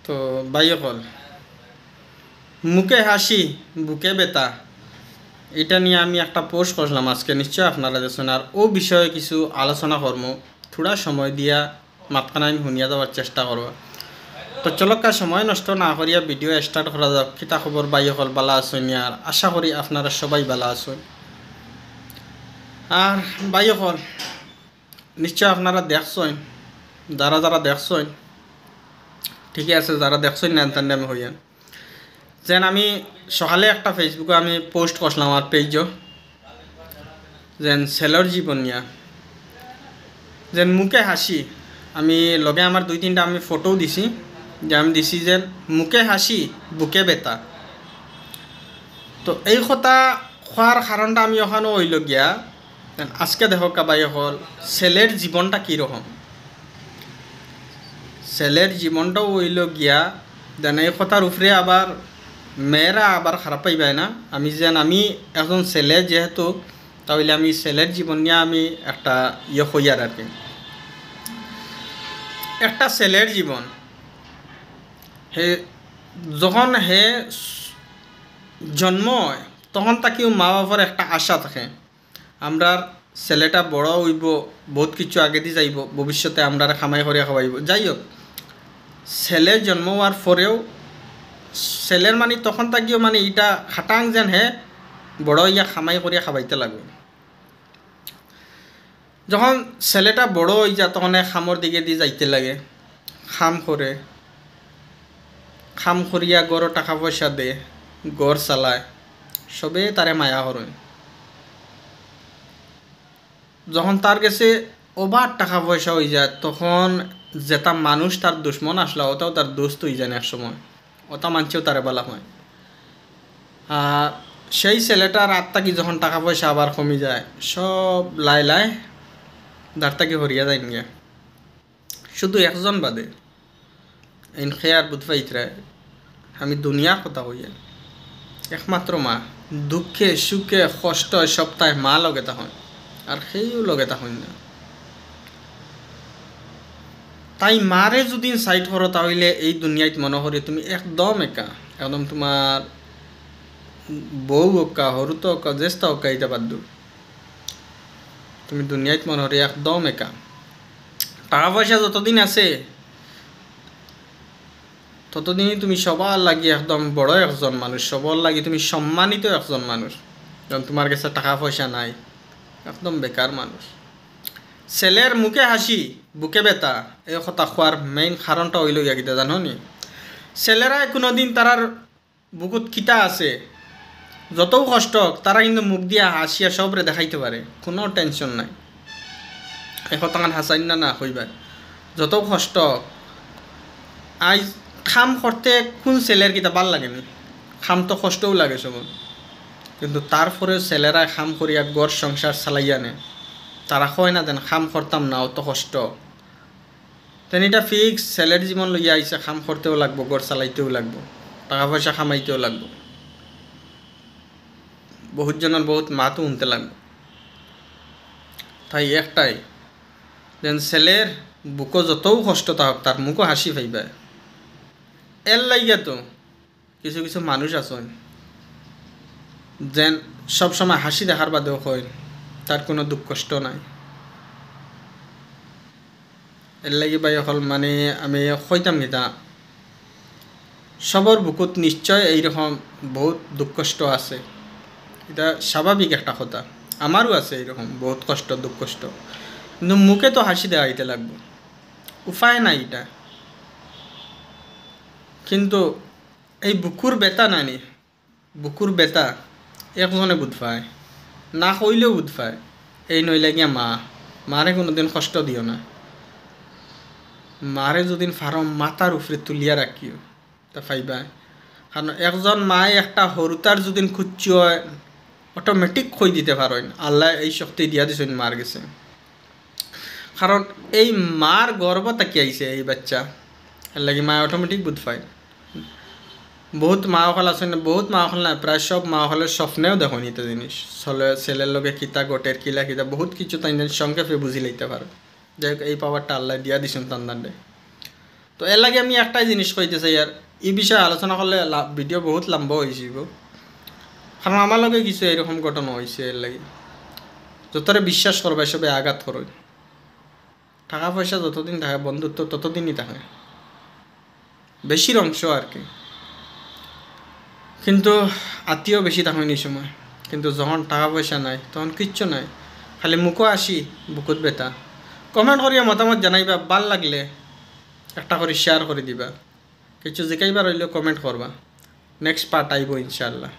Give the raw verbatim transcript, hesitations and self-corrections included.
তো ভাই অকল, মুখে হাসি, বুকে ব্যথা, ইটা নিয়া আমি একটা পোস্ট করছিলাম আজকে, নিশ্চয় আপনারা দেখছইন। আর অউ বিষয়ে কিছু আলোচনা করমু, থুড়া সময় দিয়া মাতখান আমি হুনিয়া যাওয়ার চেষ্টা করবা। তো চলউক্কা, সময় নষ্ট না করিয়া ভিডিও স্টার্ট করা যাউক। কিতা খবর ভাই অকল, বালা আছইন নি? আর আশা করি আপনারা সবাই বালা আছইন। আর ভাই অকল, নিশ্চয় আপনারা দেখছইন, যারা যারা দেখছইন, ঠিকই আছে, যারা দেখছইন না, তান আমি কইয়ার। যেন আমি সকালে একটা Facebook-ও আমি পোস্ট করছিলাম আমার পেজও, যেন ছেলের জীবন নিয়া, যেন মুখে হাসি, আমি লগে আমার দুই তিনটা আমি ফটোও দিছি, যে আমি দিছি যেন মুখে হাসি, বুকে ব্যথা। তো এই কথা কওয়ার কারণটা আমি অখানো অইলো গিয়া, আজকে দেখউক্কা ভাই অকল, ছেলের জীবনটা কীরকম, ছেলের জীবনটাও অইলো গিয়া, যেন এই কথার উপরে আবার মেয়েরা আবার খারাপ পাইবায় না। আমি যেন, আমি একজন ছেলে যেহেতু, তা অইলে আমি ছেলের জীবন নিয়া আমি একটা ইয়ে কইয়ার আর কি। একটা ছেলের জীবন, হে যখন হে জন্ম অয়, তখন থাকিউ মা বাপর একটা আশা থাকে, আমরার ছেলেটা বড় অইবো, বউত কিছু আগেদি যাইবো, ভবিষ্যতে আমরারে কামাই করিয়া খাওয়াইবো। যাই হউক, ছেলে জন্ম অওয়ার পরেউ ছেলের মানি তখন থাকিউ মানি ইটা খাটাং যেন হে বড় অইয়া কামাই করিয়া খাওয়াইতে লাগবো। যখন ছেলেটা বড় অইযায়, তখন হে কামর দিকেদি যাইতে লাগে, কাম করে, কাম করিয়া ঘরো টাকা পয়সা দেয়, ঘর চালায়, সবে তারে মায়া করইন। যখন তার গেছে ওভার টাকা পয়সা অইযায়, তখন যেটা মানুষ তার দুশমন আছলা, ওটাও তার দোস্ত অইযায় এক সময়, ওটা মানষেও তারে বালা পায়। আর সেই ছেলেটার আত থাকি যখন টাকা পয়সা আবার কমি যায়, সব লাই লাই ধার থাকি হরিয়া যাইন গিয়া, শুধু একজন বাদে। এইন কে আর বুঝ পাইতরা, আমি দুনিয়ার কথা কইয়ার। একমাত্র মা, দুঃখে সুখে কষ্টয় সবতায় মা লগে থাকইন, আর কেউ লগে থাকইন না। তাই মারে যুদি সাইড করো, তা অইলে এই দুনিয়াত মনো করি তুমি একদম একা, একদম তুমার বউ অউক্কা, হুরুতা অউক্কা, যেস্তা অউক্কা, ইটা বাদ দেও। তুমি দুনিয়াত মনো করি একদম একা। টাকা পয়সা যতদিন আছে, ততদিনই তুমি সবার লাগি একদম বড় একজন মানুষ, সবার লাগি তুমি সম্মানিত একজন মানুষ। যখন তুমার গেছে টাকা পয়সা নাই, একদম বেকার মানুষ। ছেলের মুখে হাসি, বুকে ব্যথা, এই কথা কওয়ার মেইন কারণটা অইলো গিয়া কিতা জানো নি? ছেলেরা কুনুদিন তারার বুকুত কিতা আছে, যতউ কষ্ট অউক, তারা কিন্তু মুখ দিয়া হাসিয়া সবরে দেখাইতে পারে, কুনু টেনশন নাই। এই কথাখান হাছাইন না, না কইবা? যতউ কষ্ট অউক, আইজ কাম করতে কুন ছেলের কিতা ভালা লাগে নি? কাম তো কষ্টও লাগে সবর, কিন্তু তারপরেও ছেলেরা কাম করিয়া ঘর সংসার চালাইয়া নে। তারা কয় না যেন কাম করতাম না, অত কষ্ট। তেন ইটা ফিক্স, ছেলের জীবন লইয়া আইছে, কাম করতেও লাগবো, ঘর চালাইতেও লাগবো, টাকা পয়সা কামাইতেও লাগবো, বহুত জনর বহুত মাতও হুনতে লাগবো। তাই একটাই, যেন ছেলের বুকো যতউ কষ্ট থাকউক, তার মুখো হাসি পাইবা। এর লাগিয়া তো কিছু কিছু মানুষ আছইন, যেন সবসময় হাসি দেখার বাদেও কইন, তার কুনু দুঃখ কষ্ট নাই। এর লাগি ভাই অকল, মানে, আমি কইতাম কিতা, সবর বুকুত নিশ্চয় এইরকম বহুত দুঃখ কষ্ট আছে, ইটা স্বাভাবিক একটা কথা। আমারও আছে এইরকম বহুত কষ্ট, দুঃখ কষ্ট, কিন্তু মুখে তো হাসি দেখাইতে লাগবো, উপায় নাই ইটা। কিন্তু এই বুকুর ব্যথা নানি, বুকুর ব্যথা একজনে বুঝ পায়, না কইলেও বুঝ পায়। এইন অইলা গিয়া মা, মারে কুনুদিন কষ্ট দিও না। মারে যুদি পারো মাথার উপরে তুলিয়া রাখিও, তা পাইবা। কারণ একজন মায় একটা হুরুতার যুদি কুচ্চি অয়, অটোমেটিক কই দিতে পারইন। আল্লায় এই শক্তি দিয়া দিছইন মার গেছে। কারণ এই মার গর্ভ থাকি আইছে এই বাচ্চা, এর লাগি মায় অটোমেটিক বুঝ পায়। বহুত মা অকল আছইন না, বহুত মা অকল না, প্রায় সব মা অকলর স্বপ্নেও দেখইন ইতা জিনিস। ছেলে, ছেলের লগে কিতা ঘটের, কিলা কিতা, বহুত কিছু তাইন সংক্ষেপে বুঝি লইতা পারইন। যাই হোক, এই পাওয়ারটা আল্লায় দিয়া দিছইন তান্দারে। তো এর লাগি আমি একটাই জিনিস কইতে চাই, আর এই বিষয়ে আলোচনা করলে লা-, ভিডিও বহুত লম্বা অইযিবো, কারণ আমার লগে কিছু এরকম ঘটনা অইছে। এর লাগি যতরে বিশ্বাস করবায় সবে আঘাত করইন। টাকা পয়সা যতদিন থাকে, বন্ধুত্ব ততদিনই থাকে, বেশির অংশ আর কি। কিন্তু আত্মীয় বেশি থাকইন ই সময়, কিন্তু যখন টাকা পয়সা নাই তখন কিচ্ছু নাই, খালি মুখো হাসি, বুকুত ব্যথা। কমেন্ট করিয়া মতামত জানাইবা, ভালা লাগলে একটা করি শেয়ার করি দিবা, কিছু জিকাইবার অইলেও কমেন্ট করবা, নেক্সট পার্ট আইবো ইনশাআল্লাহ।